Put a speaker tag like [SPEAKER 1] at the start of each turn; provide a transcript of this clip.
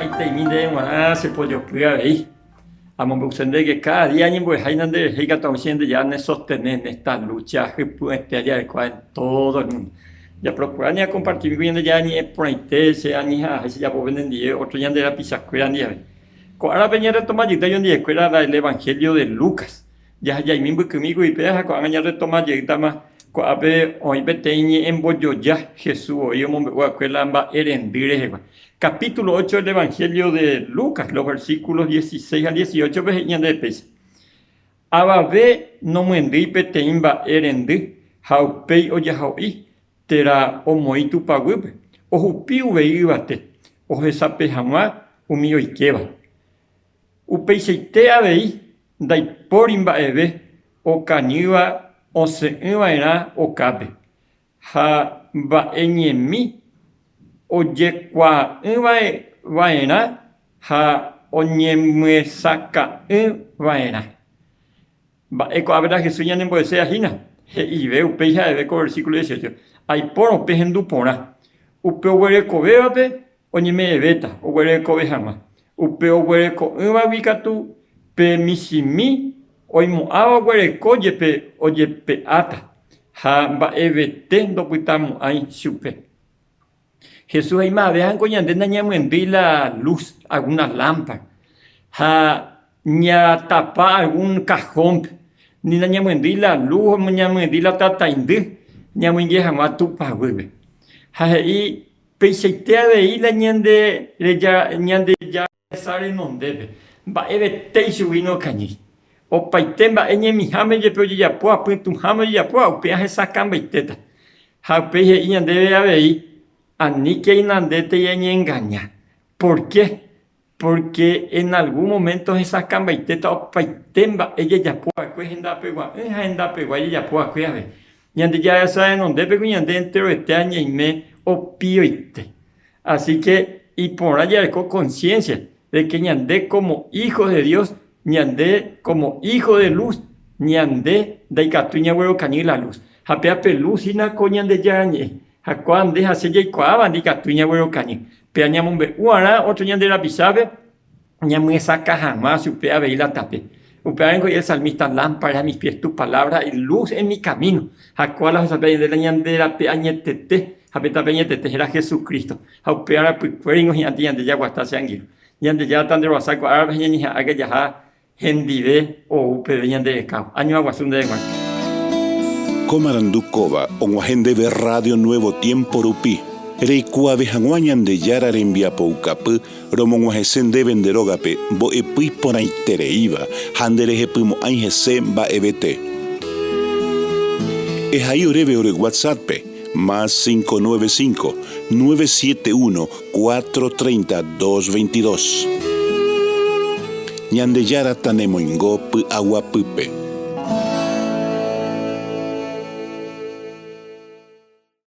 [SPEAKER 1] Maiteimi ndéve g̃uarã che pojopy avei. Amombe'use ndéve káda día añembo'eháina nderehe ikatu hag̃ua che Ñandejára nesostene en esta lucha hypy'ũete ajarekóva en todo el mundo. Japrocura ñakompartimi ko Ñandejára ñe'ẽ porãite che añeha'ãha chejapo penendive ótro ñande rapichakuéra ndive. Ko árape ñarretoma jeyta oñondivekuéra la el Evangelio de Lucas. Jahajaimi mbykymi guive ha ko'ág̃a ñarretoma jeýtama ko'ápe oĩ peteĩ ñe'ẽmbojoja Jesús voi omombe'u va'ekue la mba'e rendy rehegua. Capítulo 8 del Evangelio de Lucas, los versículos 16 al 18 pe he'i ñandéve péicha, Avave nomyendýi peteĩ mba'e rendy ha upéi ojaho'i térã omoĩ Tupã guýpe, ohupi uvei yvate, ohesape hag̃ua umi oikéva. Upeichaite avei ndaipóri mba'eve okañýva osẽ'ỹva'erã okápe, ha mba'e ñemi ojekuaa'ỹva'erã ha oñemyesakã'ỹva'erã. Mba'e ko'ápe la Jesús ñanembo'eséva hína? He'ive upéi ha'eve ko versículo 18, Aipórõ pehendu porã, upe oguerekovévape oñeme'ẽvéta oguerekove hag̃ua, upe oguereko'ỹvagui katu pe michĩmi oimo'ãva oguereko jepe ojepe'áta ha mba'evete ndopytamo'ãi chupe. Jesús he'i mavéhango ñande nañamyendýi la luz, alguna lámpara, ha ñatapa algún cajón-pe, ni nañamyendýi la luz, ñamyendýi la tataindy ñamoinge hag̃ua tupaguýpe. Ha he'i peichaite avei la ñande reja Ñandejára resa renondépe, mba'evete ichugui nokañýi. Opaite mba'e ñemiháme jepe ojejapóva, pytũháme ojejapóva, upéva hesakãmbaitéta. Ha upéi he'i ñandéve avei, Aníke inandétei eñengaña. Por qué? Pórke en algún moménto hesakãmbaitéta opaite mba'e jajapo va'ekue hendapegua'ỹ ha hendapegua jajapo va'ekue avei. Ñandejára resa renondépe ku ñande enteroete ñaime opioite. Así que iporã jareko conciencia de que ñande como hijos de Dios, ñande como hijo de luz, ñande ndaikatúi ñaguerokañy la luz. Ha péva pe luz hína ko Ñandejára Ñe'ẽ. Ha kóa nde ha che jaikuaáva ndikatúi ñaguerokañy. Péva ñamombe'u'arã ótro ñande rapichápe ñamyesakã hag̃ua chupe avei la tape. Upévare niko he'i el salmista, Lámpara a mis pies tu palabra y luz en mi camino. Ha kóa la ohesape ñande la ñande rape añetete, ha pe tape añetete héra Jesucristo. Ha upe arapykuéri niko hi'ãnte ñande jaguata che angirũ. Ñandejára tanderovasa ko árape ha ñañeha'ãke jaha Hendive ou peve ñande rekávo. Añua guasu ndéve g̃uarã.
[SPEAKER 2] Ko marandu kóva og̃uahẽ ndéve Radio Nuevo Tiempo rupi, reikuaave hag̃ua Ñandejára rembiapoukapy romog̃uahẽse ndéve nde rógape mbo'epy iporãitereíva ha nderehepymo'ãi hese mba'evete. Ehai oréve ore WhatsApp-pe, más 595 971 4:30 2:22. Ñandejára tanemoingo py'aguapýpe.